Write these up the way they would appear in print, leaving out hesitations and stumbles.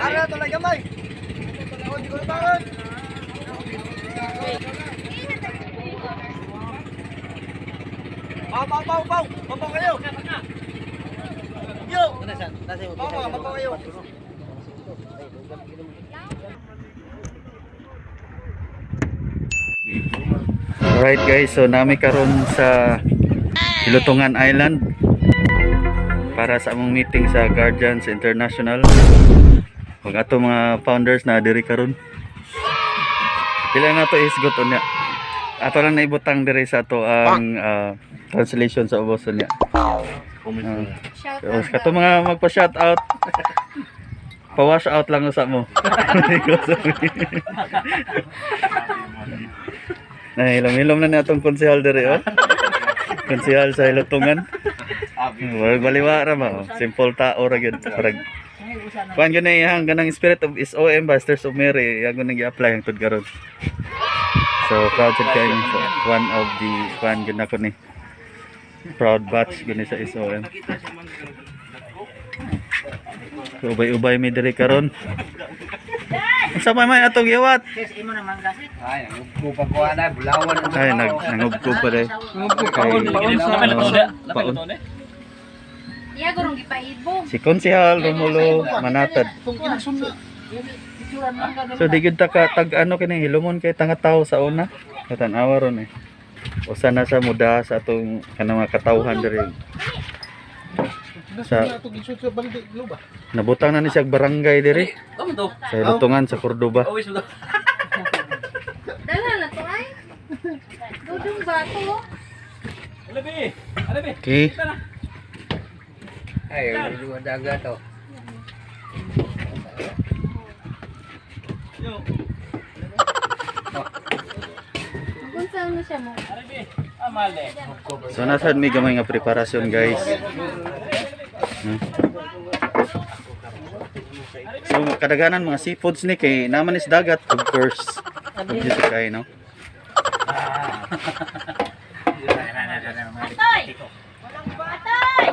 Ara to lang gamay. Oh, di ko na bangon. Pau, pau, pau, pau. Mapaw kayo. Yo. Pau, pau, mapaw kayo. Alright guys, so nami karon sa Hilutungan Island para sa among meeting sa Guardians International. Ug ato mga founders na diri karon. Dili na to isgot unya. Ato lang naibutang diri sa ato ang translation sa ubos unya. Shout So, kato mga magpa-shout out. Pa-wash out lang usa mo. Nahilom-hilom na ni atong konsehal diri oh. Konsehal sa Hilutungan. Murag baliwa ra ba? Oh. Simple tao ra gyud. Murag kuan gyud na iyang ganang spirit of SOM ba, Sisters of Mary, iyang gyud gi-apply hangtod karon. So proud sad kayo so, one of the kuan gyud nako ni. Proud batch gyud ni sa SOM. So, ubay-ubay mi diri karon. Unsa may may atong giwat? Ay, nagugupag ko na, bulawan. Ay, nangubkob pa dai. Kay paon. Iya gurong gipaibog. Si Konsehal Romulo Manatad. So di gyud ta ka tag ano kini hilumon kay tanga tao sa una. Tan-awa ron eh. Usa na sa muda sa atong kanang mga katawhan diri. Sa Nabutang na ni siya og barangay diri sa Hilutungan sa Cordoba. Dala na to ay. Dudong bato. Okay. Ay, dua daga to. Kung saan na siya mo. So nasa mi gamay nga preparasyon, guys. So kadaghanan mga seafoods ni kay naman is dagat, of course. Obvious kay no. Atoy! Atoy!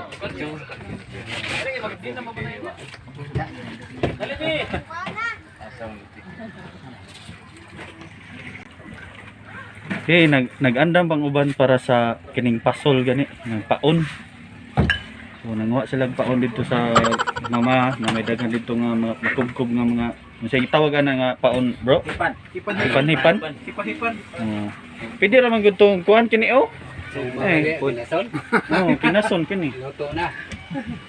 Okay, nag-andam pang uban para sa kining pasol gani ng paon. So nanguha sila og paon dito sa mama na may daghan dito nga mga makubkob nga mga unsa gitawag ana nga paon, bro? Hipan. Hipan hipan. Hipan, hipan. Oh. Pwede ra man gud tong kuan kini oh. Eh, Pinason. oh, pinason kini. Luto na.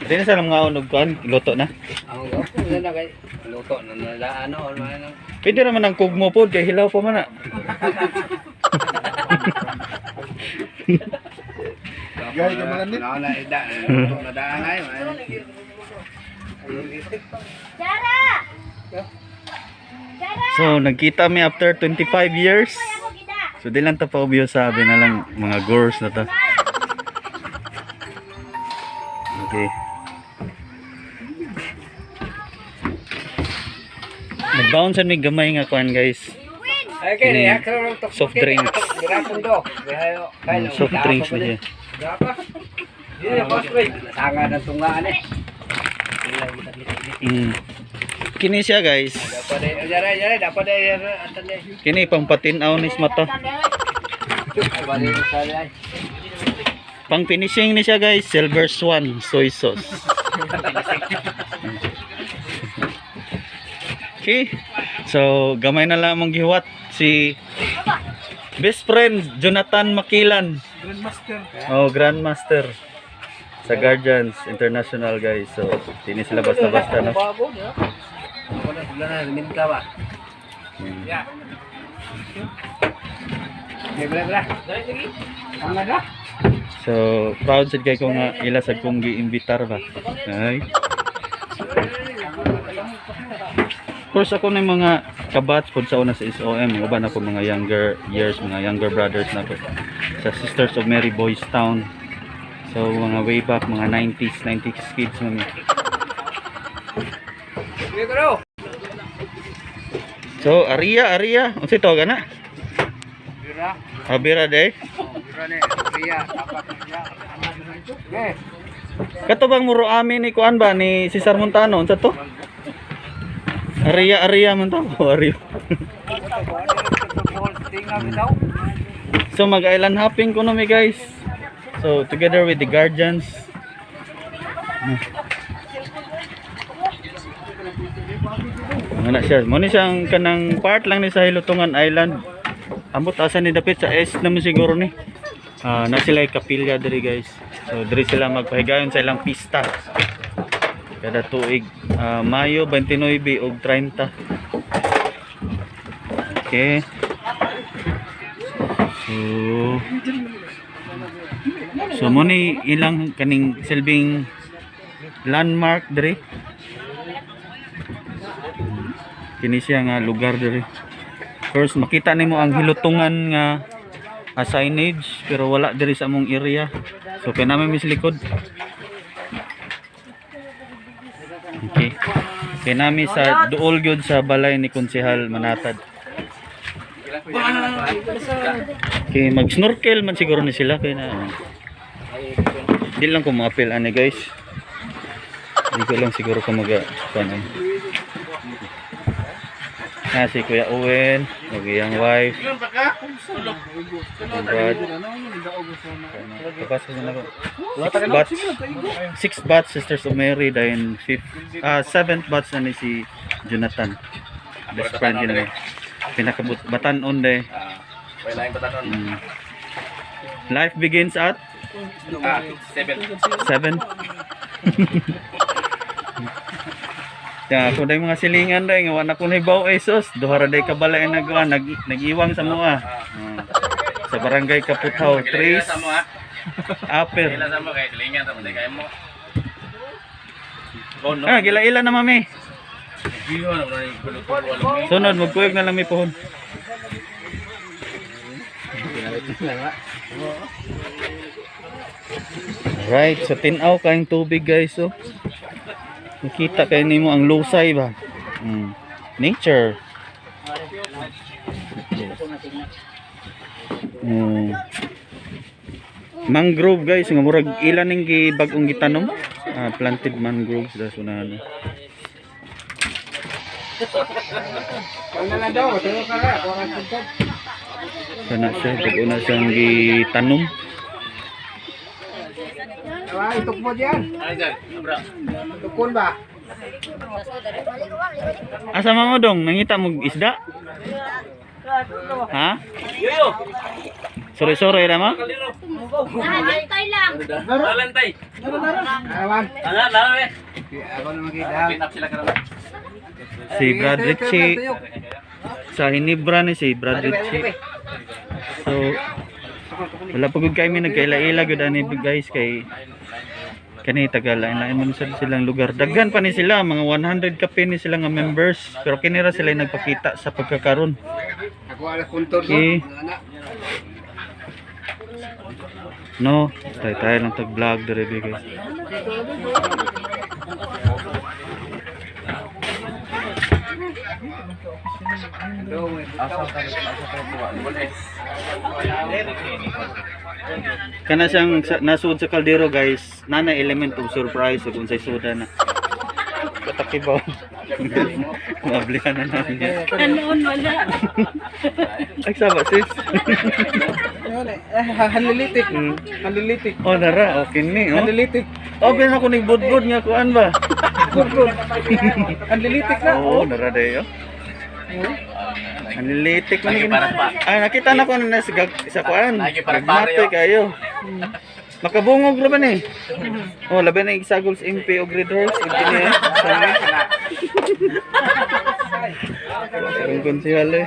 Di na sila mga og kuan, luto na. Ang luto na kay luto na nala ano ano ano. Pwede ra man ang kugmo pod kay hilaw pa man na. Gay ka man ni. Na ida. Luto na daan ay. Jara! Jara! So nagkita mi after 25 years. Ako gida. So di lang ta pa obvious sabi na lang mga gores na ta. Okay. Nagbaon sa mi gamay nga kuan, guys. Ay kay ni akro tok. Soft drinks. Dirapundo. Soft drinks na siya. Sanga ng tungaan eh. Kini siya, guys. Dapat eh, jare jare dapat eh atan eh. Kini pang patinaw ni sa mata. Dapat eh sala. Pang finishing ni siya, guys, Silver Swan soy sauce. Okay. So gamay na lang among gihuwat si best friend Jonathan Makilan. Grandmaster. Oh, Grandmaster sa Guardians International, guys. So, hindi sila basta-basta no. Bago niya. Wala wala na minta ba. Ya. Bra bra. Ang na. So, proud sad kay ko nga ila sad kong giimbitar ba. Ay. Of course, ako na yung mga kabatch pod sa una sa SOM, mga uban ako mga younger years, mga younger brothers na ko sa Sisters of Mary Boys Town. So, mga way back, mga 90s, 90s kids mami. Bro. So, Aria, Aria, unsa tawag ana? Bira. Abira day. Bira ni. Ria, tapak niya. Okay. Kato bang muro amin ni kuan ba ni Cesar Montano unsa to? Area area man to. Area. So mag island hopping kuno mi, guys. So together with the guardians. Ano na siya? Mo ni siyang kanang part lang ni sa Hilutungan Island. Ambot asa ni dapit sa S naman siguro ni. Ah, na sila kapilya diri, guys. So diri sila magpahigayon sa ilang pista. Kada tuig, Mayo 29 ug 30. Okay. So mo ni ilang kaning silbing landmark diri. Kini siya nga lugar diri. First makita nimo ang Hilutungan nga signage, pero wala diri sa among area. So kay namin mis likod. Okay. Kay nami sa duol gyud sa balay ni Konsehal Manatad. Okay, mag-snorkel man siguro ni sila kay na. Di lang ko maapil ani, guys. Di ko lang siguro ko mag kuan ani. Ah, si Kuya Owen, ug iyang wife. Ang Brad. Kapasa na ako. Six batch. Six batch Sisters of Mary, then fifth, seventh batch na ni si Jonathan. Best friend yun eh. Pinakabut batanon de. Wala yung batanon. Life begins at 7. 7. Ya, ako dahil mga silingan dahil nga wala ko nahibaw ay sus. Duha ra day kabala ang nagawa, nag-iwang sa mua. Sa barangay Kaputaw, Tres Sa mo ha. Upper. Ila sa mo kay silingan sa mo kay mo. Oh no. Ah, gila-ila na mami. Giho na mo ni guluto wala. Sunod, magkuyog na lang may pohon. Right, so tinaw kayong tubig, guys, oh. Nakita kayo nimo ang lusay ba? Nature. Mm. Mangrove, guys, nga murag ilan ning gibag-ong gitanom? Ah, planted mangroves das una ano. Kana siya, bag-o na siyang gitanom. Ah, itukmo diyan. Ano dyan? Bro. Tukon ba? Asa mo dong? Nangita mo isda? Ha? Yoyo. Sorry sorry ra mo. Nahantay lang. Balantay. Awan. Ala, lalo eh. Ako na makita. Clean up sila karon. Si Brad Richie sa Hinebra ni si Brad Richie. So wala pa gud kay mi nagkaila-ila gud ani, guys, kay kani taga lain-lain man sad silang lugar. Daghan pa ni sila, mga 100 kapin ni sila nga members, pero kini ra sila yung nagpakita sa pagkakaron. Ako ala kuntor. Okay. Anak. No, tayo tayo lang tag vlog dire guys. Kana siyang nasuod sa kaldero, guys, nana element of surprise ug unsay suda na. Patakibaw. Mablihan na namin yan. Kanoon wala. Ay, saba sis. Halilitik. Halilitik. Oh, nara, okay ni. Oh. Halilitik. Oh, pero ako ning budbud nga kuan ba? Halilitik na. Oo, nara dayo. Anilitik man Lagi ni. parang pa. Ay, nakita na ko na sa, sa kuan. Lagi parang Nagmatoy pare, oh. kayo. Makabungog ra ba ni? Oh, labi na isagol sa MP og Red Horse ug kini. Eh. Sabi. Ang konsehal eh.